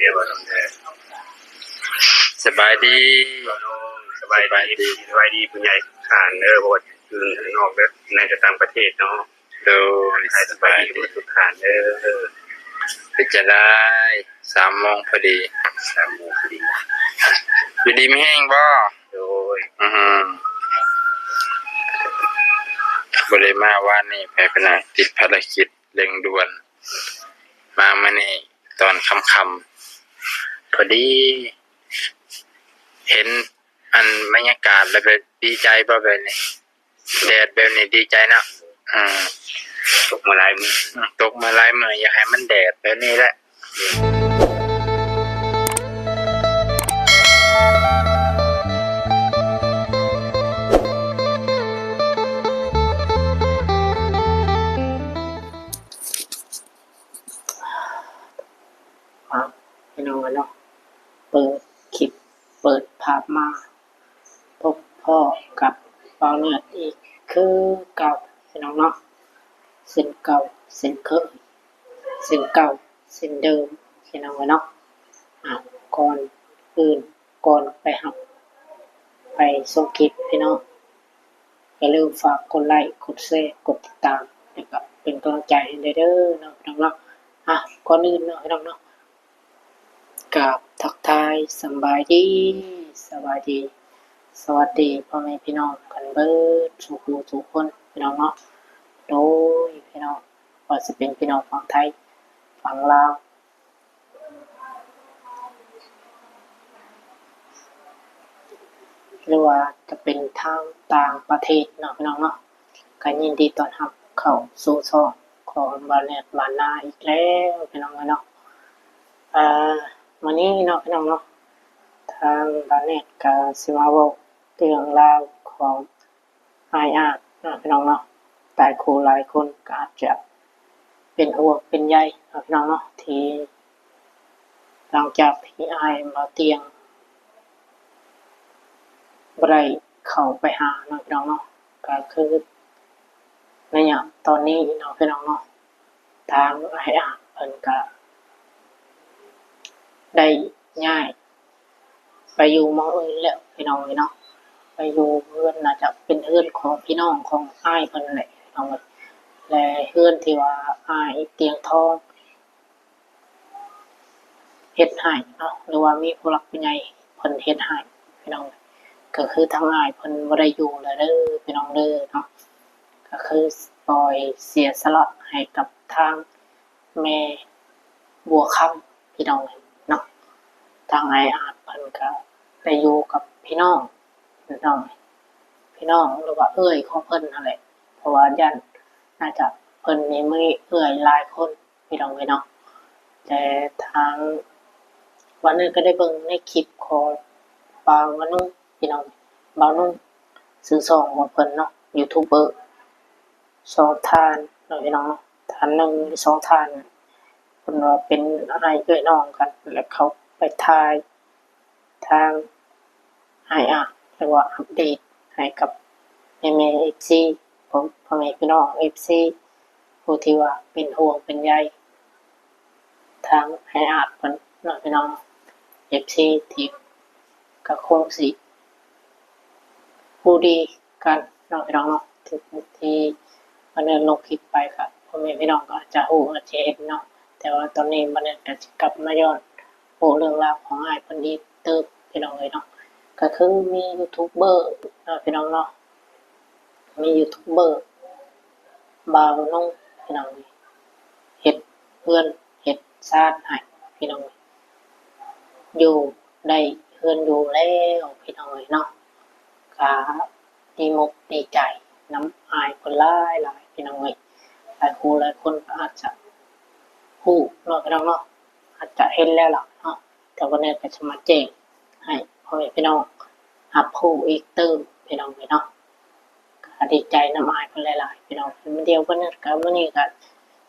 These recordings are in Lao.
ສະບາຍດີ ໂດຍ ສະບາຍດີ ສະບາຍດີ ສະບາຍດີຜູ້ໃຫຍ່ທຸກທ່ານເດີ ບໍ່ວ່າຈະຢູ່ຂ້າງນອກ ແລະ ໃນ ແລະ ຕ່າງປະເທດເນາະ. ໂດຍ ສະບາຍດີທຸກທ່ານເດີ. ເປັນຈັ່ງໃດ? ສາມໂມງພໍດີ ສາມໂມງພໍດີ. ຢູ່ດີມີແຮງບໍ່? ໂດຍ ອືຮຶ ບໍ່ໄດ້ມາວານນີ້ ໄປພະນະ ຕິດພາລະກິດເລັ່ງດ່ວນ ມາມື້ນີ້ຕອນຄ່ຳໆ ພໍດີເຫັນ ອັນບັນຍາກາດແລ້ວແບບດີໃຈບໍ່ແບບນີ້? ແດດແບບນີ້ດີໃຈເນາະ. ອືມ ຕົກມາຫຼາຍມື້ ອືມ ຕົກມາຫຼາຍມື້ ຢາກໃຫ້ມັນແດດແບບນີ້ແຫຼະ. ອ່າ ພີ່ນ້ອງເອີຍເນາະ ເປີດຄລິບ ເປີດພາບມາ ພົບພໍ້ກັບບ່າວເນີດອີກຄືເກົ່າ ພີ່ນ້ອງເນາະ. ເຊັ່ນເກົ່າເຊັ່ນເຄີຍ ເຊັ່ນເກົ່າເຊັ່ນເດີມ ພີ່ນ້ອງເອີຍເນາະ. ອ່າ ກ່ອນອື່ນ ກ່ອນໄປຮັບ ໄປຊົມຄລິບ ພີ່ນ້ອງ ຢ່າລືມຝາກກົດໄລ ກົດແຊ ກົດຕິດຕາມ ແລ້ວກໍເປັນກຳລັງໃຈໃຫ້ແດ່ເດີເນາະ ພີ່ນ້ອງເນາະ. ອ່ະ ກ່ອນອື່ນເນາະ ພີ່ນ້ອງເນາະ ກາບທັກທາຍສຳບາຍດີ ສະບາຍດີ ສະຫວັດດີພໍ່ແມ່ພີ່ນ້ອງກັນເບິດສູ່ຜູ້ສູ່ຄົນ ພີ່ນ້ອງເນາະ. ໂດຍ ພີ່ນ້ອງ ບໍ່ວ່າຊິເປັນພີ່ນ້ອງຝັ່ງໄທ ຝັ່ງລາວ ຫຼືວ່າຈະເປັນທາງຕ່າງປະເທດເນາະ ພີ່ນ້ອງເນາະ ກໍຍິນດີຕ້ອນຮັບເຂົ້າສູ່ຊ່ອງຂອງບ່າວເນີດບ້ານນາອີກແລ້ວ ພີ່ນ້ອງເອີຍເນາະ. ອ່າ ມື້ນີ້ເນາະ ພີ່ນ້ອງເນາະ ທາງບ່າວເນີດກໍຊິມາເວົ້າເລື່ອງລາວຂອງ ອ້າຍອາດເນາະ ພີ່ນ້ອງເນາະ. ຫຼາຍຄູ່ຫຼາຍຄົນກໍອາດຈະເປັນຫ່ວງເປັນໃຍເນາະ ພີ່ນ້ອງເນາະ ທີ່ຫຼັງຈາກທີ່ອ້າຍບ່າວຕຽງບໍ່ໄດ້ເຂົ້າໄປຫາເນາະ ພີ່ນ້ອງເນາະ. ກໍຄືໄລຍະຕອນນີ້ເນາະ ພີ່ນ້ອງເນາະ ທາງອ້າຍອາດເພິ່ນກະໄດ້ຍ້າຍໄປຢູ່ໝ່ອງອື່ນແລ້ວ ພີ່ນ້ອງເອີຍເນາະ. ໄປຢູ່ເຮືອນ ໜ້າຈະເປັນເຮືອນຂອງພີ່ນ້ອງຂອງອ້າຍເພິ່ນແຫຼະ ພີ່ນ້ອງເອີຍ. ແລະ ເຮືອນທີ່ວ່າອ້າຍຕຽງທອງເຮັດໃຫ້ເນາະ ຫຼືວ່າມີຜູ້ຫຼັກຜູ້ໃຫຍ່ເພິ່ນເຮັດໃຫ້ ພີ່ນ້ອງເອີຍ ກໍຄືທາງອ້າຍເພິ່ນບໍ່ໄດ້ຢູ່ແລ້ວເດີ ພີ່ນ້ອງເດີເນາະ. ກໍຄືປ່ອຍເສຍສະຫຼະໃຫ້ກັບທາງ ແມ່ບົວຄຳ ພີ່ນ້ອງເນາະ. ທາງອ້າຍອາດເພິ່ນກໍໄດ້ຢູ່ກັບພີ່ນ້ອງ ພີ່ນ້ອງ ພີ່ນ້ອງ ຫຼືວ່າເອື້ອຍຂອງເພິ່ນຫັ້ນແຫຼະ ເພາະວ່າຢ້ານໜ້າຈະເພິ່ນນີ້ມີເອື້ອຍຫຼາຍຄົນ ພີ່ນ້ອງເອີຍເນາະ. ແຕ່ທາງວັນນັ້ນກໍໄດ້ເບິ່ງໃນຄລິບຂອງບ່າວມະນຸ ພີ່ນ້ອງ ບ່າວນຸ ຊື່ຊ່ອງຂອງເພິ່ນເນາະ ຢູທູບເບີ ສອງທ່ານເນາະ ພີ່ນ້ອງເນາະ. ທ່ານໜຶ່ງ ຫຼື ສອງທ່ານ ເພິ່ນວ່າເປັນອ້າຍເອື້ອຍນ້ອງກັນ ແລະ ເຂົາໄປຖ່າຍທາງອ້າຍອາດ ຫຼືວ່າອັບເດດໃຫ້ກັບແມ່ໆ ເອັຟຊີ ພໍ່ແມ່ພີ່ນ້ອງ ເອັຟຊີ ຜູ້ທີ່ວ່າເປັນຫ່ວງເປັນໃຍ ທາງອ້າຍອາດເພິ່ນເນາະ ພີ່ນ້ອງ ເອັຟຊີ ທີ່ກໍຄົງຊິຮູ້ດີກັນເນາະ ພີ່ນ້ອງເນາະ. ທີ່ ທີ່ບ່າວເນີດລົງຄລິບໄປ ກໍພໍ່ແມ່ພີ່ນ້ອງກໍອາດຈະຮູ້ ອາດຈະເຫັນເນາະ. ແຕ່ວ່າຕອນນີ້ບ່າວເນີດກໍຊິກັບມາຍ້ອນເວົ້າເລື່ອງລາວຂອງອ້າຍເພິ່ນອີກຕື່ມ ພີ່ນ້ອງເອີຍເນາະ. ກໍຄືມີຢູທູບເບີເນາະ ພີ່ນ້ອງເນາະ ມີຢູທູບເບີບ່າວໜຸ່ມ ພີ່ນ້ອງ ເຮັດເຮືອນເຮັດຊານໃຫ້ ພີ່ນ້ອງ ຢູ່ ໄດ້ເຮືອນຢູ່ແລ້ວ ພີ່ນ້ອງເອີຍເນາະ. ກະດີອົກດີໃຈນຳອ້າຍເພິ່ນຫຼາຍໆ ພີ່ນ້ອງເອີຍ. ຫຼາຍຄູ່ຫຼາຍຄົນກໍອາດຈະຮູ້ເນາະ ພີ່ນ້ອງເນາະ ອາດຈະເຫັນແລ້ວລະເນາະ ແຕ່ວ່າແນວກໍຈະມາແຈ້ງໃຫ້ພໍ່ແມ່ພີ່ນ້ອງຮັບຮູ້ອີກຕື່ມ ພີ່ນ້ອງເອີຍເນາະ. ກໍດີໃຈນຳອ້າຍເພິ່ນຫຼາຍໆ ພີ່ນ້ອງ. ດຽວເພິ່ນກໍ ມື້ນີ້ກໍ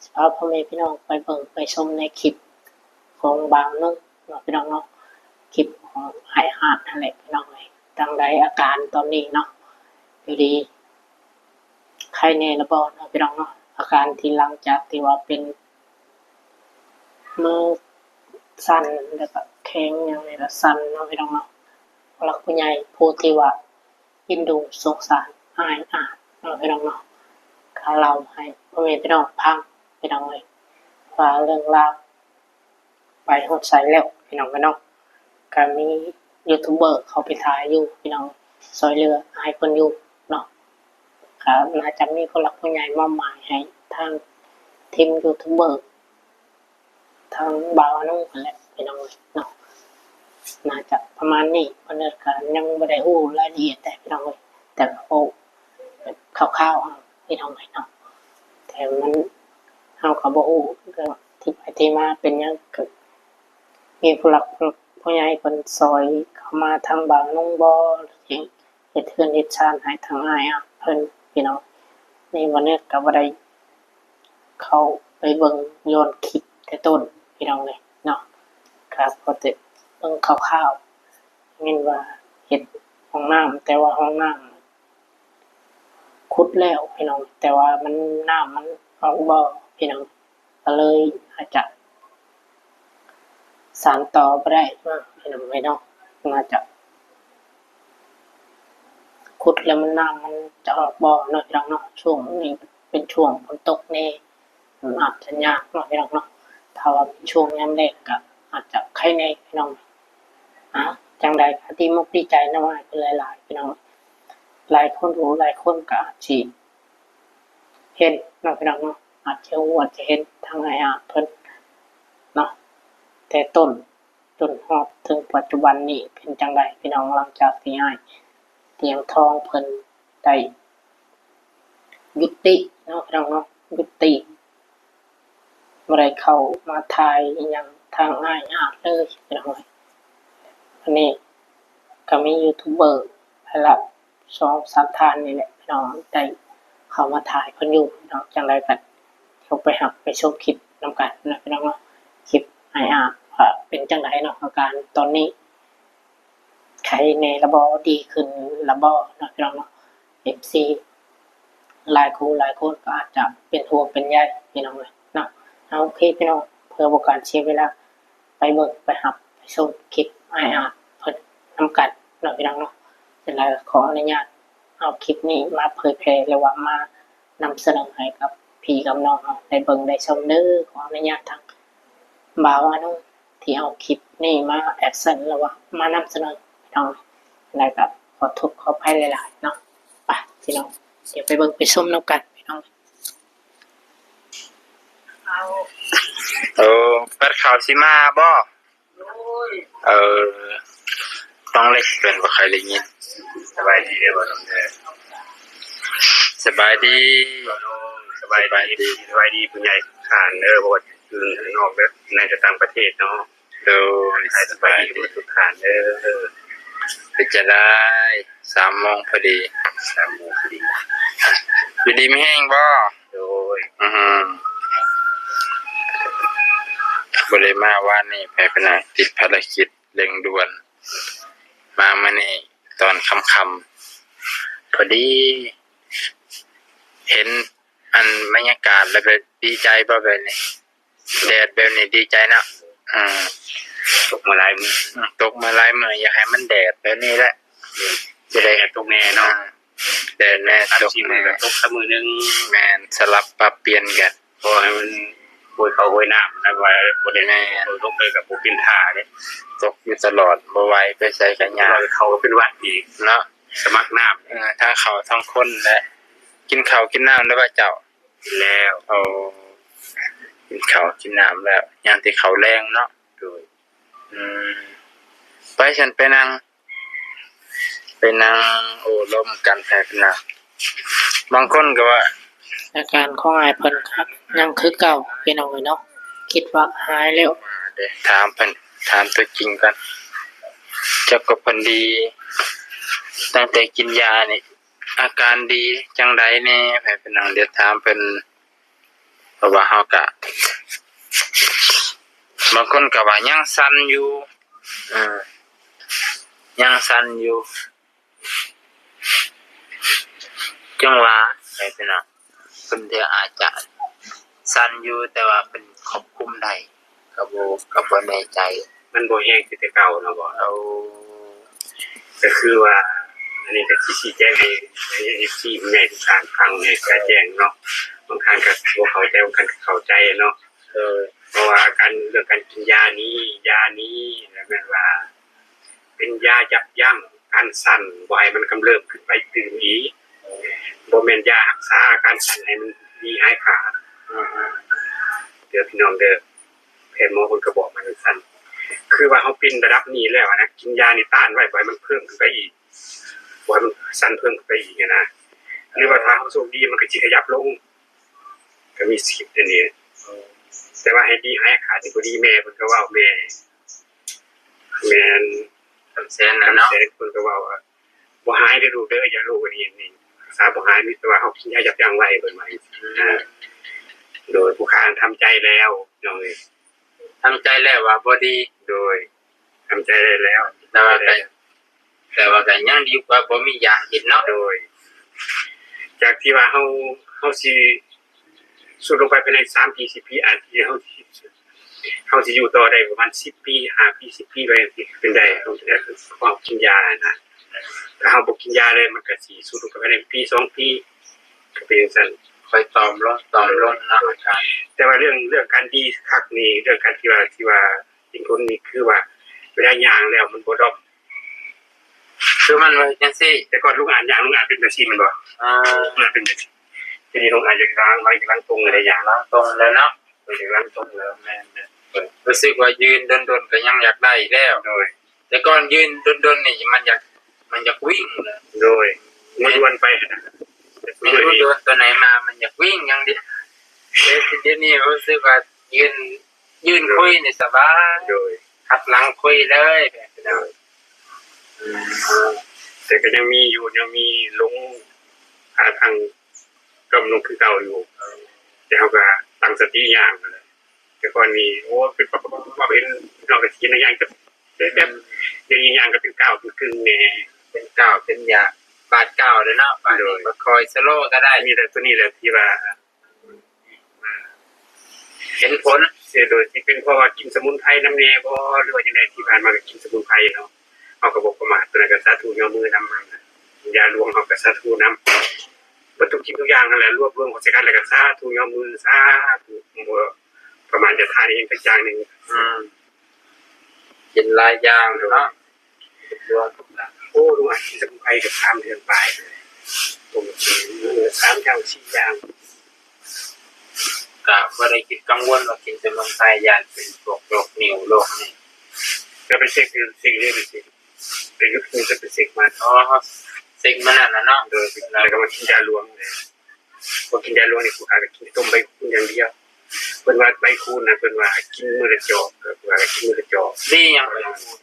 ຊິພາພໍ່ແມ່ພີ່ນ້ອງໄປເບິ່ງໄປຊົມໃນຄລິບຂອງບ່າວໜຸ່ມເນາະ ພີ່ນ້ອງເນາະ ຄລິບຂອງອ້າຍອາດຫັ້ນແຫຼະ ພີ່ນ້ອງເອີຍ. ຈັ່ງໃດອາການຕອນນີ້ເນາະ ຢູ່ດີໄຄແດ່ລະບໍ່ເນາະ ພີ່ນ້ອງເນາະ. ອາການທີ່ຫຼັງຈາກທີ່ວ່າເປັນມື້ ສັ່ນ ແລ້ວກໍແຂງຫຍັງນີ້ລະສັ່ນເນາະ ພີ່ນ້ອງເນາະ. ຜູ້ຫຼັກຜູ້ໃຫຍ່ຜູ້ທີ່ວ່າເອັນດູສົງສານອ້າຍອາດເນາະ ພີ່ນ້ອງເນາະ ກໍເລົ່າໃຫ້ພໍ່ແມ່ພີ່ນ້ອງຟັງ ພີ່ນ້ອງເອີຍ ວ່າເລື່ອງລາວໄປຮອດໃສແລ້ວ ພີ່ນ້ອງເອີຍເນາະ. ກໍມີຢູທູບເບີເຂົາໄປຖ່າຍຢູ່ ພີ່ນ້ອງ ຊ່ອຍເຫຼືອອ້າຍເພິ່ນຢູ່ເນາະ. ກໍໜ້າຈະມີຜູ້ຫຼັກຜູ້ໃຫຍ່ມອບໝາຍໃຫ້ທາງທີມຢູທູບເບີ ທາງບ່າວອານຸຫັ້ນແຫຼະ ພີ່ນ້ອງເອີຍເນາະ. ໜ້າຈະປະມານນີ້ ເພິ່ນກໍຍັງບໍ່ໄດ້ຮູ້ລາຍລະອຽດໃດ ພີ່ນ້ອງເອີຍ ແຕ່ກໍຮູ້ແບບຄ່າວໆເອົາ ພີ່ນ້ອງເອີຍເນາະ. ແຕ່ມັນ ເຮົາກໍບໍ່ຮູ້ເລື່ອງທີ່ໄປທີ່ມາເປັນຫຍັງ ກໍມີຜູ້ຫຼັກຜູ້ໃຫຍ່ເພິ່ນຊ່ອຍເຂົ້າມາທາງບ່າວອານຸບໍ່ ຫຼື ເຮັດເຮືອນເຮັດຊານໃຫ້ທາງອ້າຍອາດເພິ່ນ ພີ່ນ້ອງ. ນີ້ບ່າວເນີດກໍບໍ່ໄດ້ເຂົ້າໄປເບິ່ງຍ້ອນຄລິບແຕ່ຕົ້ນ ພີ່ນ້ອງເອີຍເນາະ ກໍພໍແຕ່ເບິ່ງຄ່າວໆ ເຫັນວ່າເຮັດຫ້ອງນ້ຳ ແຕ່ວ່າຫ້ອງນ້ຳຂຸດແລ້ວ ພີ່ນ້ອງ ແຕ່ວ່າມັນ ນ້ຳມັນອອກບໍ່ ພີ່ນ້ອງ ກໍເລີຍອາດຈະສານຕໍ່ບໍ່ໄດ້ເນາະ ພີ່ນ້ອງເອີຍເນາະ. ໜ້າຈະຂຸດແລ້ວມັນ ນ້ຳມັນຈະອອກບໍ່ເນາະ ພີ່ນ້ອງເນາະ. ຊ່ວງນີ້ເປັນຊ່ວງຝົນຕົກແດ່ ມັນອາດຈະຍາກເນາະ ພີ່ນ້ອງເນາະ. ຖ້າວ່າເປັນຊ່ວງຍາມແລ້ງກໍອາດຈະໄຄແດ່ ພີ່ນ້ອງ. ອາ ຈັ່ງໃດກໍດີມຸກດີໃຈນຳອ້າຍເພິ່ນຫຼາຍໆ ພີ່ນ້ອງ. ຫຼາຍຄົນຮູ້ ຫຼາຍຄົນກໍອາດຊິເຫັນເນາະ ພີ່ນ້ອງເນາະ ອາດຈະຮູ້ ອາດຈະເຫັນທາງອ້າຍອາດເພິ່ນເນາະ ແຕ່ຕົ້ນຈົນຮອດເຖິງປັດຈຸບັນນີ້ເປັນຈັ່ງໃດ ພີ່ນ້ອງ. ຫຼັງຈາກທີ່ອ້າຍຕຽງທອງເພິ່ນໄດ້ ຍຸຕິເນາະ ພີ່ນ້ອງເນາະ ຍຸຕິ ບໍ່ໄດ້ເຂົ້າມາຖ່າຍອີ່ຫຍັງທາງອ້າຍອາດເລີຍ ພີ່ນ້ອງເອີຍ. ອັນນີ້ກໍມີຢູທູບເບີຫຼາຍໆ ສອງສາມທ່ານນີ້ແຫຼະ ພີ່ນ້ອງ ໄດ້ເຂົ້າມາຖ່າຍເພິ່ນຢູ່ ພີ່ນ້ອງ. ຈັ່ງໃດກໍດຽວໄປຮັບໄປຊົມຄລິບນຳກັນເນາະ ພີ່ນ້ອງເນາະ. ຄລິບອ້າຍອາດວ່າເປັນຈັ່ງໃດເນາະ ອາການຕອນນີ້ ໄຄແດ່ລະບໍ່ ດີຂຶ້ນລະບໍ່ເນາະ ພີ່ນ້ອງເນາະ. ເອັຟຊີຫຼາຍຄູ່ຫຼາຍຄົນກໍອາດຈະເປັນຫ່ວງເປັນໃຍ ພີ່ນ້ອງເອີຍເນາະ. ເອົາ ໂອເຄ ພີ່ນ້ອງ ເພື່ອບໍ່ການເສຍເວລາ ໄປເບິ່ງ ໄປຮັບ ໄປຊົມຄລິບອ້າຍອາດເພິ່ນນຳກັນເນາະ ພີ່ນ້ອງເນາະ. ຈັ່ງໃດກໍຂໍອະນຸຍາດເອົາຄລິບນີ້ມາເຜີຍແຜ່ ຫຼືວ່າມາ ນຳສະເໜີໃຫ້ກັບພີ່ກັບນ້ອງເຮົາໄດ້ເບິ່ງໄດ້ຊົມເດີ. ຂໍອະນຸຍາດທາງບ່າວອານຸທີ່ເອົາຄລິບນີ້ມາແອັກຊັນ ຫຼືວ່າມານຳສະເໜີພີ່ນ້ອງ ແລ້ວກໍຂໍໂທດຂໍອະໄພຫຼາຍໆເນາະ. ໄປພີ່ນ້ອງ ດຽວໄປເບິ່ງໄປຊົມນຳກັນພີ່ນ້ອງ. ເອີ ບັດເຂົາຊິມາບໍ່? ເອີ ນ້ອງເລັກເພິ່ນບໍ່ຄ່ອຍໄດ້ຍິນ. ສະບາຍດີເດີ ນ້ອງເດີ. ສະບາຍດີ ສະບາຍດີ ສະບາຍດີ ສະບາຍດີຜູ້ໃຫຍ່ທຸກທ່ານເດີ ບໍ່ວ່າຈະຢູ່ນອກເດີ ໃນ ແລະ ຕ່າງປະເທດເນາະ. ໂດຍ ສະບາຍດີທຸກທ່ານເດີ. ເປັນຈັ່ງໃດ? ສາມໂມງພໍດີ ສາມໂມງພໍດີ. ຢູ່ດີມີແຮງບໍ່? ໂດຍ ອື ບໍ່ໄດ້ມາວານນີ້ ໄປພະນະ ຕິດພາລະກິດເລັ່ງດ່ວນ ມາມື້ນີ້ຕອນຄ່ຳໆ ພໍດີເຫັນອັນບັນຍາກາດແລ້ວແບບດີໃຈບໍ່ ແບບນີ້? ແດດແບບນີ້ດີໃຈເນາະ. ອື ຕົກມາຫຼາຍມື້ ອື ຕົກມາຫຼາຍມື້ ຢາກໃຫ້ມັນແດດແບບນີ້ແຫຼະ ຈະໄດ້ຕົກແນ່ເນາະ. ແດດແນ່ ຕົກແນ່ ຕົກຊະມື້ໜຶ່ງ. ແມ່ນ ສະຫຼັບປັບປ່ຽນກັນ ພໍໃຫ້ມັນໂຮຍເຂົ້າໂຮຍນ້ຳນະ ວ່າບໍ່ໄດ້ ແມ່ນ ຕົກເລີຍກໍບໍ່ເປັນທ່າເດ້. ຕົກຢູ່ຕະຫຼອດ ບໍ່ໄຫວ ໄປໃສກໍຍາກ ເຂົ້າກໍເປັນຫວັດອີກເນາະ. ສະໝັກນ້ຳ ເອີ ທັງເຂົ້າທັງຄົນແຫຼະ. ກິນເຂົ້າກິນນ້ຳແລ້ວບໍ່ເຈົ້າ? ກິນແລ້ວ. ໂອ້ ກິນເຂົ້າກິນນ້ຳແລ້ວ ຍັງແຕ່ເຂົ້າແລງເນາະ. ໂດຍ ອື ໄປຊັ້ນ ໄປນັ່ງ ໄປນັ່ງໂອ້ລົມກັນແທ້ນະ. ບາງຄົນກໍວ່າ ອາການຂອງອ້າຍເພິ່ນກໍຍັງຄືເກົ່າ ພີ່ນ້ອງເອີຍເນາະ. ຄິດວ່າຫາຍແລ້ວ ຖາມເພິ່ນ ຖາມຕົວຈິງກ່ອນ ຈັກວ່າເພິ່ນດີ ຕັ້ງແຕ່ກິນຢານີ້ ອາການດີຈັ່ງໃດແດ່ ພີ່ນ້ອງ? ດຽວຖາມເພິ່ນ ເພາະວ່າເຮົາກະ ບາງຄົນກະວ່າຍັງສັ່ນຢູ່ ເອີ ຍັງສັ່ນຢູ່ ຈັ່ງວ່າ ເພິ່ນເດອາດຈະສັ່ນຢູ່ ແຕ່ວ່າເພິ່ນຄວບຄຸມໄດ້. ກໍບໍ່ ກໍບໍ່ແນ່ໃຈ. ມັນບໍ່ແຮງຄືແຕ່ເກົ່າເນາະ. ບໍ່ ເອົາ ກໍຄືວ່າ ອັນນີ້ກໍຊິຊີ້ແຈງໃຫ້ ໃຫ້ເອັຟຊີຜູ້ໃຫຍ່ທຸກທ່ານຟັງ ໃຫ້ກະແຈ້ງເນາະ. ບາງທ່ານກໍບໍ່ເຂົ້າໃຈ ບາງທ່ານກໍເຂົ້າໃຈເນາະ. ເອີ ເພາະວ່າການ ເລື່ອງການກິນຢານີ້ ຢານີ້ແມ່ນວ່າ ເປັນຢາຢັບຢັ້ງການສັ່ນ ບໍ່ໃຫ້ມັນກຳເລີບຂຶ້ນໄປຕື່ມອີກ, ບໍ່ແມ່ນຢາຮັກສາອາການສັ່ນໃຫ້ມັນດີຫາຍຂາດ. ເດີພີ່ນ້ອງເດີ, ແພດໝໍເພິ່ນກໍບອກມາຈັ່ງຊັ້ນ. ຄືວ່າເຮົາເປັນລະດັບນີ້ແລ້ວນະ, ກິນຢານີ້ຕ້ານໄວ້ ບໍ່ໃຫ້ມັນເພີ່ມຂຶ້ນໄປອີກ, ບໍ່ໃຫ້ມັນສັ່ນເພີ່ມຂຶ້ນໄປອີກນະ. ຫຼືວ່າຖ້າເຮົາໂຊກດີ ມັນກໍຊິຂະຫຍັບລົງ, ກໍມີສິດອັນນີ້. ແຕ່ວ່າໃຫ້ດີຫາຍຂາດນີ້ບໍ່ດີ. ແມ່ເພິ່ນກໍເວົ້າ, ແມ່ ແມ່ນ ຄຳແສນນະເນາະ, ຄຳແສນເພິ່ນກໍເວົ້າວ່າ ບໍ່ຫາຍເດີລູກເດີ, ຢ່າລູກອັນນີ້ ອັນນີ້ ຮັກສາບໍ່ຫາຍ, ມີແຕ່ວ່າເຮົາກິນຢາຢັບຢັ້ງໄວ້ ເພິ່ນວ່າ. ອືມ ໂດຍ ຜູ້ຂ້າທຳໃຈແລ້ວ ນ້ອງເອີຍ, ທຳໃຈແລ້ວວ່າບໍ່ດີ. ໂດຍ ທຳໃຈໄດ້ແລ້ວ, ແຕ່ວ່າກໍ ແຕ່ວ່າກໍຍັງດີກວ່າບໍ່ມີຢາກິນເນາະ. ໂດຍ ຈາກທີ່ວ່າເຮົາ ເຮົາຊິຊຸດລົງໄປພາຍໃນສາມປີ ສີ່ປີ ອາດທີ່ເຮົາຊິ ເຮົາຊິຢູ່ຕໍ່ໄດ້ປະມານສິບປີ ຫ້າປີ ສິບປີໄປ ເປັນໄດ້ ເຮົາຈະໄດ້ ເພາະເຮົາກິນຢານະ. ຖ້າເຮົາບໍ່ກິນຢາເລີຍ ມັນກໍຊິຊຸດລົງໄປພາຍໃນປີ ສອງປີ ກໍເປັນຈັ່ງຊັ້ນ, ຄ່ອຍຕອມລົງ ຕອມລົງເນາະອາຈານ. ແຕ່ວ່າເລື່ອງ ເລື່ອງການດີຄັກນີ້ ເລື່ອງການທີ່ວ່າ ທີ່ວ່າ ເປັນຜົນນີ້ຄືວ່າ ເວລາຍ່າງແລ້ວມັນບໍ່ດອມ. ຄືມັນວ່າຈັ່ງຊີ້, ແຕ່ກ່ອນລຸງອາດຍ່າງ ລຸງອາດເປັນແບບຊີ້ແມ່ນບໍ່? ອ່າ ລຸງອາດເປັນແບບນີ້, ດຽວນີ້ລຸງອາດຢາກລ້າງ ຢາກລ້າງຕົງແລ້ວ ຢາກລ້າງຕົງແລ້ວເນາະ. ເອີ ຢາກລ້າງຕົງແລ້ວ. ແມ່ນໆ, ຮູ້ສຶກວ່າຢືນດົນໆກໍຍັງຢາກໄດ້ແລ້ວ. ໂດຍ ແຕ່ກ່ອນຢືນດົນໆນີ້ມັນຢາກ ມັນຢາກວິ່ງເລີຍ. ໂດຍ ເມື່ອດ່ວນໄປຫັ້ນນະ, ເມື່ອດ່ວນຕົວໃດມາມັນຢາກວິ່ງຢ່າງດຽວ. ແຕ່ດຽວນີ້ຮູ້ສຶກວ່າຢືນ ຢືນຄຸຍນີ້ສະບາຍ. ໂດຍ ຫັນຫຼັງຄຸຍເລີຍ. ໂດຍ ອືມ ແຕ່ກໍຍັງມີຢູ່ ຍັງມີຫຼົງ ຫາທາງດຳລົງຄືເກົ່າຢູ່, ແຕ່ເຮົາກໍຕັ້ງສະຕິຍ່າງຫັ້ນແຫຼະ. ແຕ່ກ່ອນນີ້ ໂອ້ ເປັນປັບໆໆ ເຫັນນ້ອງກໍຊິເຫັນຍ່າງແບບ ດຽວນີ້ຍ່າງກໍເປັນກ້າວເປັນກຶ່ງແດ່, ເປັນກ້າວເປັນຢາ ບາດກ້າວເດ້ເນາະ. ບາດນີ້ ໂດຍ ຄ່ອຍສະໂລກໍໄດ້. ມີແຕ່ຕົວນີ້ແຫຼະທີ່ວ່າ ເຫັນຜົນ. ເສຍໂດຍທີ່ເປັນເພາະວ່າກິນສະໝຸນໄພນຳແດ່ບໍ ຫຼືວ່າຈັ່ງໃດ? ທີ່ຜ່ານມາກໍກິນສະໝຸນໄພເນາະ, ເຮົາກໍບໍ່ປະໝາດ. ຕົວນັ້ນກໍສາທຸ ຍໍມືນຳ, ຢາຫຼວງເຮົາກໍສາທຸນຳ. ເບິດທຸກສິ່ງທຸກຢ່າງຫັ້ນແຫຼະ ລວບລວມເຂົ້າໃສ່ກັນ ແລ້ວກໍສາທຸ ຍໍມື ສາທຸ ບໍ່ປະໝາດຈະທານອີ່ຫຍັງຈັກຢ່າງໜຶ່ງ. ອືມ ກິນຫຼາຍຢ່າງເນາະ. ໂອ້ ລຸງອາດກິນສະໝຸນໄພກໍສາມເດືອນປາຍເລີຍ, ຕົ້ມກິນມື້ລະສາມຢ່າງ ສີ່ຢ່າງ. ກະບໍ່ໄດ້ຄິດກັງວົນວ່າກິນສະໝຸນໄພ ຢ້ານເປັນພວກໂລກນິ້ວໂລກນີ້. ກໍໄປເຊັກຢູ່ ເຊັກຢູ່ ໄປເຊັກ ໄປຢຸດ ໄປເຊັກມາ. ອໍ ເຊັກມື້ນັ້ນນະເນາະ. ໂດຍ ແລ້ວກໍມາກິນຢາຫຼວງ. ບໍ່ກິນຢາຫຼວງນີ້ ຜູ້ຂ້າກໍກິນແຕ່ຕົ້ມໃບຄູນຢ່າງດຽວ. ເພິ່ນວ່າໃບຄູນນະ ເພິ່ນວ່າໃຫ້ກິນມື້ລະຈອກ, ເພິ່ນວ່າໃຫ້ກິນມື້ລະຈອກ. ດີຫຍັງໃບຄູນ?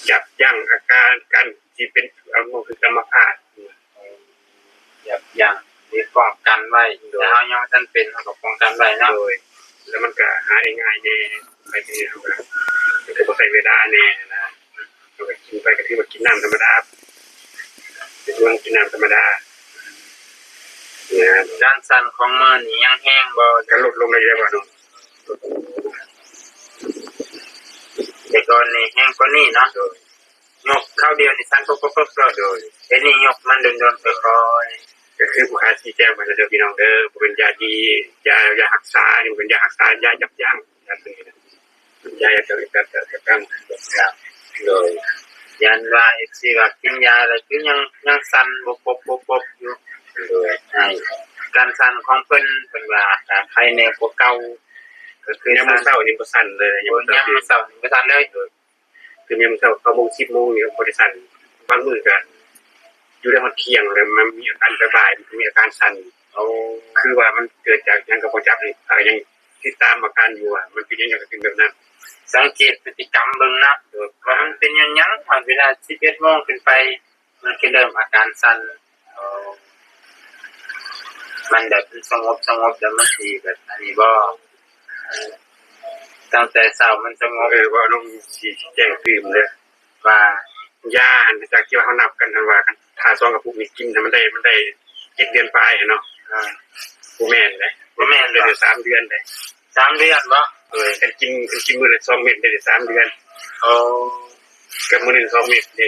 ຢັບຢັ້ງອາການການທີ່ເປັນອາການຄືອັມມະພາດ. ຢັບຢັ້ງ ຫຼືປ້ອງກັນໄວ້. ໂດຍ ຖ້າເຮົາຍັງບໍ່ທັນເປັນ ເຮົາກໍປ້ອງກັນໄວ້ເນາະ. ໂດຍ ແລ້ວມັນກໍຫາໄດ້ງ່າຍແດ່, ໄປທີ່ເຮົາກໍ ກໍບໍ່ໃຊ້ເວລາແດ່ນະ. ເຮົາກໍກິນໄປກໍຖືວ່າກິນນ້ຳທຳມະດາ, ເປັນເລື່ອງກິນນ້ຳທຳມະດານະ. ການສັ່ນຂອງມືນີ້ຍັງແຮງບໍ່? ກໍຫຼຸດລົງໄດ້ແລ້ວເນາະ. ແຕ່ກ່ອນນີ້ແຮງກວ່ານີ້ເນາະ. ໂດຍ ຍົກຄາວດຽວນີ້ສັ່ນປຶບໆໆ. ໂດຍ ເຮັດນີ້ຍົກມັນດົນໆ ຄ່ອຍໆ. ກໍຄືຜູ້ຂ້າຊີ້ແຈງໄປແລ້ວເດີພີ່ນ້ອງເດີ, ບໍ່ແມ່ນຢາດີ ຢາ ຢາຮັກສາ, ນີ້ເປັນຢາຮັກສາ, ຢາຢັບຢັ້ງ, ຢາຕົວນີ້ນະ ຢາ ຢາ ຢາ ຢາ ຢາ ໂດຍ ຢ້ານວ່າເອັຟຊີວ່າກິນຢາແລ້ວຄືຍັງ ຍັງສັ່ນບົບໆໆຢູ່. ໂດຍ ການສັ່ນຂອງເພິ່ນ ເພິ່ນວ່າກະໄຄແນ່ກວ່າເກົ່າ, ກໍຄືຍາມມື້ເຊົ້ານີ້ບໍ່ສັ່ນເລີຍ, ໂດຍ ຍາມມື້ເຊົ້ານີ້ບໍ່ສັ່ນເລີຍ. ໂດຍ ຄືຍາມເຊົ້າ ເກົ້າໂມງ ສິບໂມງນີ້ບໍ່ໄດ້ສັ່ນ, ບາງມື້ກໍຢູ່ໄດ້ຮອດທ່ຽງ ແລ້ວມັນມີອາການສະບາຍ ມີອາການສັ່ນ. ໂອ້ ຄືວ່າມັນເກີດຈາກຫຍັງກໍບໍ່ຈັກ, ຂ້າກໍຍັງຕິດຕາມອາການຢູ່ວ່າມັນເປັນຫຍັງຈັ່ງເປັນແບບນັ້ນ. ສັງເກດພຶດຕິກຳເບິ່ງນະ ໂດຍ ວ່າມັນເປັນຫຍັງຫຍັງ ເວລາສິບເອັດໂມງຂຶ້ນໄປ ມັນຄືເລີ່ມອາການສັ່ນ. ອໍ ມັນແບບສະຫງົບ ສະຫງົບແລ້ວມັນຊິແບບອັນນີ້ບໍ່? ຕັ້ງແຕ່ເຊົ້າມັນສະຫງົບ. ເອີ ເວົ້າລົງຊິແຈ້ງຕື່ມເດີ ວ່າຢາຫັ້ນ ຈາກທີ່ວ່າເຮົານັບກັນຫັ້ນວ່າ ຖ້າສອງກະປຸກນີ້ກິນໃຫ້ມັນໄດ້ ມັນໄດ້ເຈັດເດືອນປາຍຫັ້ນເນາະ. ອ່າ ບໍ່ແມ່ນເດ້ ບໍ່ແມ່ນ ເດືອນ ສາມເດືອນເດ້. ສາມເດືອນບໍ? ໂດຍ ຄັນກິນ ຄັນກິນມື້ລະສອງເມັດໄດ້ສາມເດືອນ. ອໍ ກັບມື້ໜຶ່ງສອງເມັດເດ້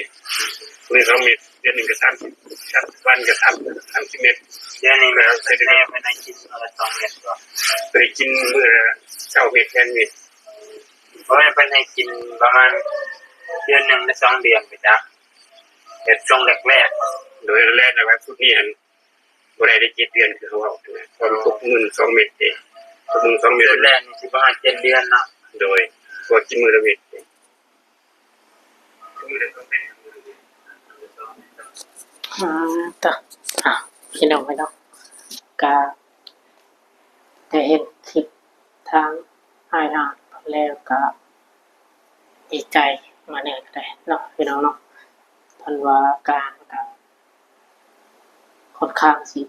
ມື້ໜຶ່ງສອງເມັດ ເດືອນໜຶ່ງກໍສາມສິບ ສາມສິບວັນກໍສາມ ສາມສິບເມັດ. ດຽວນີ້ແມ່ເພິ່ນໃຫ້ກິນມື້ລະສອງເມັດບໍ? ເພິ່ນໃຫ້ກິນມື້ລະຊາວເມັດ ແປດເມັດ. ບໍ່ແມ່ນ ເພິ່ນໃຫ້ກິນປະມານເດືອນໜຶ່ງຫຼືສອງເດືອນໄປຈ້າ ແບບຊ່ວງແລກໆ. ໂດຍ ແລກໆ ແລກສຸດນີ້ຫັ້ນ ບໍ່ໄດ້ ໄດ້ເຈັດເດືອນຄືເຂົາເວົ້າຫັ້ນນະ ເພາະມັນຕົກມື້ໜຶ່ງສອງເມັດເດ້ ຕົກມື້ໜຶ່ງສອງເມັດ. ຊຸດແລກນີ້ຊິປະມານເຈັດເດືອນເນາະ. ໂດຍ ເພາະວ່າກິນມື້ລະເມັດເດ້. ອືມ ຕະ ອ່ະ ພີ່ນ້ອງເອີຍເນາະ ກະໄດ້ເຫັນຄລິບທາງອ້າຍອາດແລ້ວກະດີໃຈມາແດ່ເນາະ ພີ່ນ້ອງເນາະ. ເພິ່ນວ່າອາການກະ ຂ້ອນຂ້າງຊິ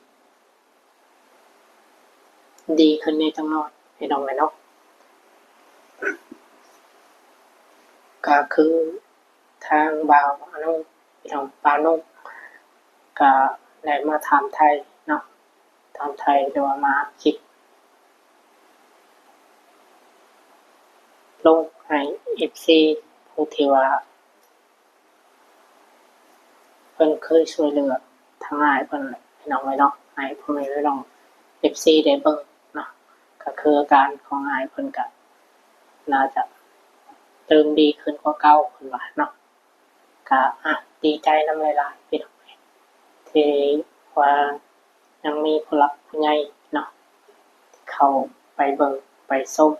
ດີຂຶ້ນແດ່ຈັກໜ້ອຍ ພີ່ນ້ອງເອີຍເນາະ. ກະຄືທາງບ່າວອານຸ ພີ່ນ້ອງ ບ່າວນຸ ກະໄດ້ມາຖາມໄຖ່ເນາະ ຖາມໄຖ່ ຫຼືວ່າມາອັດຄລິບລົງໃຫ້ເອັຟຊີ ຜູ້ທີ່ວ່າ ເພິ່ນເຄີຍຊ່ວຍເຫຼືອທາງອ້າຍເພິ່ນແຫຼະ ພີ່ນ້ອງເອີຍເນາະ ໃຫ້ພໍ່ແມ່ພີ່ນ້ອງເອັຟຊີໄດ້ເບິ່ງເນາະ. ກໍຄືອາການຂອງອ້າຍເພິ່ນກໍໜ້າຈະເລີ່ມດີຂຶ້ນກວ່າເກົ່າ ເພິ່ນວ່າເນາະ. ກໍ ອ່ະ ດີໃຈນຳຫຼາຍໆ ພີ່ນ້ອງເອີຍ ທີ່ວ່າຍັງມີຜູ້ຫຼັກຜູ້ໃຫຍ່ເນາະ ທີ່ເຂົ້າໄປເບິ່ງໄປຊົມ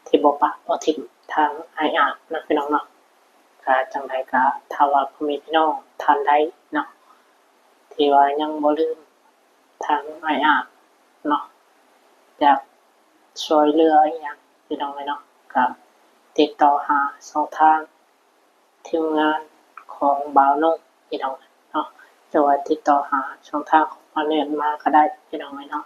ທີ່ບໍ່ປະບໍ່ຖິ້ມທາງອ້າຍອາດເນາະ ພີ່ນ້ອງເນາະ. ກະຈັ່ງໃດກະຖ້າວ່າພໍ່ແມ່ພີ່ນ້ອງທ່ານໃດເນາະ ທີ່ວ່າຍັງບໍ່ລືມທາງອ້າຍອາດເນາະ ຢາກຊ່ວຍເຫຼືອອີ່ຫຍັງ ພີ່ນ້ອງເອີຍເນາະ ກະຕິດຕໍ່ຫາຊ່ອງທາງ ທີມງານຂອງບ່າວນົງ ພີ່ນ້ອງເນາະ ຫຼືວ່າຕິດຕໍ່ຫາຊ່ອງທາງຂອງບ່າວເນີດມາກໍໄດ້ ພີ່ນ້ອງເອີຍເນາະ.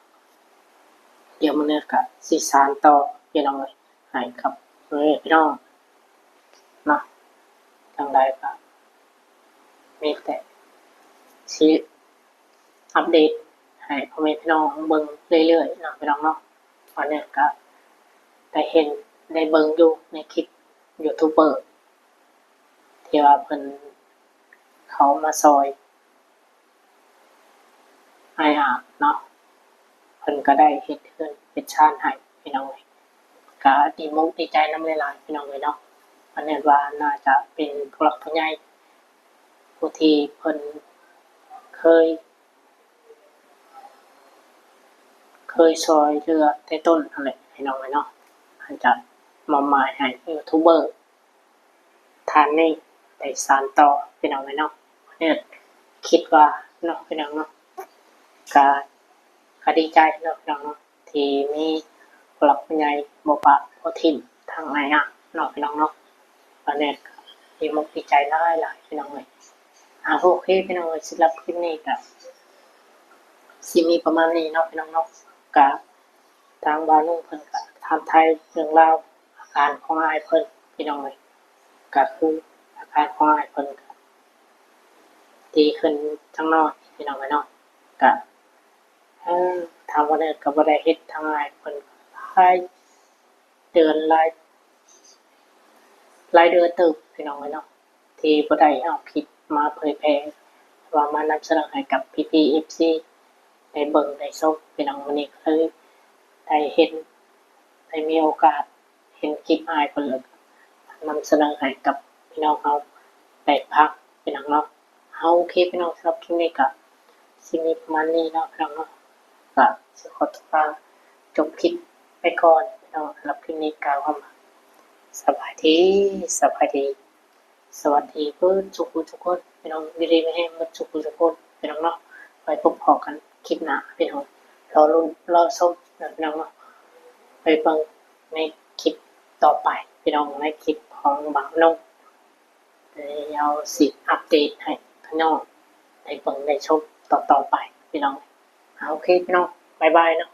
ດຽວມື້ນີ້ກໍຊິສານຕໍ່ ພີ່ນ້ອງເອີຍ ໃຫ້ກັບພໍ່ແມ່ພີ່ນ້ອງເນາະ. ຈັ່ງໃດກໍມີແຕ່ຊິອັບເດດໃຫ້ພໍ່ແມ່ພີ່ນ້ອງເບິ່ງເລື້ອຍໆເນາະ ພີ່ນ້ອງເນາະ. ອັນນີ້ກໍໄດ້ເຫັນໄດ້ເບິ່ງຢູ່ໃນຄລິບຢູທູບເບີ ທີ່ວ່າເພິ່ນເຂົ້າມາຊ່ອຍອ້າຍອາດເນາະ ເພິ່ນກໍໄດ້ເຮັດເຮືອນເຮັດຊານໃຫ້ ພີ່ນ້ອງເອີຍ ກໍດີມົກດີໃຈນຳຫຼາຍໆ ພີ່ນ້ອງເອີຍເນາະ. ອັນນີ້ວ່າໜ້າຈະເປັນຜູ້ຫຼັກຜູ້ໃຫຍ່ ຜູ້ທີ່ເພິ່ນເຄີຍ ເຄີຍຊ່ອຍເຫຼືອແຕ່ຕົ້ນຫັ້ນແຫຼະ ພີ່ນ້ອງເອີຍເນາະ. ອາດຈະມອບໝາຍໃຫ້ຢູທູບເບີທ່ານນີ້ໄດ້ສານຕໍ່ ພີ່ນ້ອງເອີຍເນາະ. ເອີ ຄິດວ່າເນາະ ພີ່ນ້ອງເນາະ ກະ ກະດີໃຈເນາະ ພີ່ນ້ອງເນາະ ທີ່ມີຜູ້ຫຼັກຜູ້ໃຫຍ່ບໍ່ປະບໍ່ຖິ້ມທາງອ້າຍອາດເນາະ ພີ່ນ້ອງເນາະ. ອັນນີ້ກະດີມົກດີໃຈຫຼາຍໆ ພີ່ນ້ອງເອີຍ. ອາ ໂອເຄ ພີ່ນ້ອງເອີຍ ສຳລັບຄລິບນີ້ກະຊິມີປະມານນີ້ເນາະ ພີ່ນ້ອງເນາະ. ກະທາງບ່າວນຸ່ງເພິ່ນກະຖາມໄຖ່ເລື່ອງລາວອາການຂອງອ້າຍເພິ່ນ ພີ່ນ້ອງເອີຍ. ກະຄືອາການຂອງອ້າຍເພິ່ນກະດີຂຶ້ນຈັກໜ້ອຍ ພີ່ນ້ອງເອີຍເນາະ. ກະ ເອີ ທາງບ່າວເນີດກໍບໍ່ໄດ້ເຫັນທາງອ້າຍເພິ່ນຫຼາຍເດືອນ ຫຼາຍ ຫຼາຍເດືອນເຕີບ ພີ່ນ້ອງເອີຍເນາະ ທີ່ບໍ່ໄດ້ເອົາຄລິບມາເຜີຍແຜ່ ຫຼືວ່າມານຳສະເໜີໃຫ້ກັບພີ່ໆ ເອັຟຊີ ໄດ້ເບິ່ງໄດ້ຊົມ ພີ່ນ້ອງ. ມື້ນີ້ກໍເລີຍໄດ້ເຫັນ ໄດ້ມີໂອກາດເຫັນຄລິບອ້າຍເພິ່ນ ແລ້ວກໍນຳສະເໜີໃຫ້ກັບພີ່ນ້ອງເຮົາໄດ້ຟັງ ພີ່ນ້ອງເນາະ. ເອົາ ໂອເຄ ພີ່ນ້ອງ ສຳລັບຄລິບນີ້ກໍຊິມີປະມານນີ້ເນາະ ພີ່ນ້ອງເນາະ. ກໍຊິຂໍຕົວລາຈົບຄລິບໄປກ່ອນ ພີ່ນ້ອງ. ສຳລັບຄລິບນີ້ກ່າວຄຳວ່າ ສະບາຍດີ ສະບາຍດີ ສະຫວັດດີເບິດທຸກຜູ້ທຸກຄົນ ພີ່ນ້ອງ. ຢູ່ດີມີແຮງເບິດທຸກຜູ້ທຸກຄົນ ພີ່ນ້ອງເນາະ. ໄວ້ພົບພໍ້ກັນຄລິບໜ້າ ພີ່ນ້ອງ. ລໍລຸ້ນລໍຊົມເນາະ ພີ່ນ້ອງເນາະ. ໄປເບິ່ງໃນຄລິບຕໍ່ໄປ ພີ່ນ້ອງ ໃນຄລິບຂອງບ່າວນົງ. ດຽວຊິອັບເດດໃຫ້ພີ່ນ້ອງໄດ້ເບິ່ງໄດ້ຊົມຕໍ່ໆໄປ ພີ່ນ້ອງ. ໂອເຄ ພີ່ນ້ອງ ບາຍບາຍເນາະ.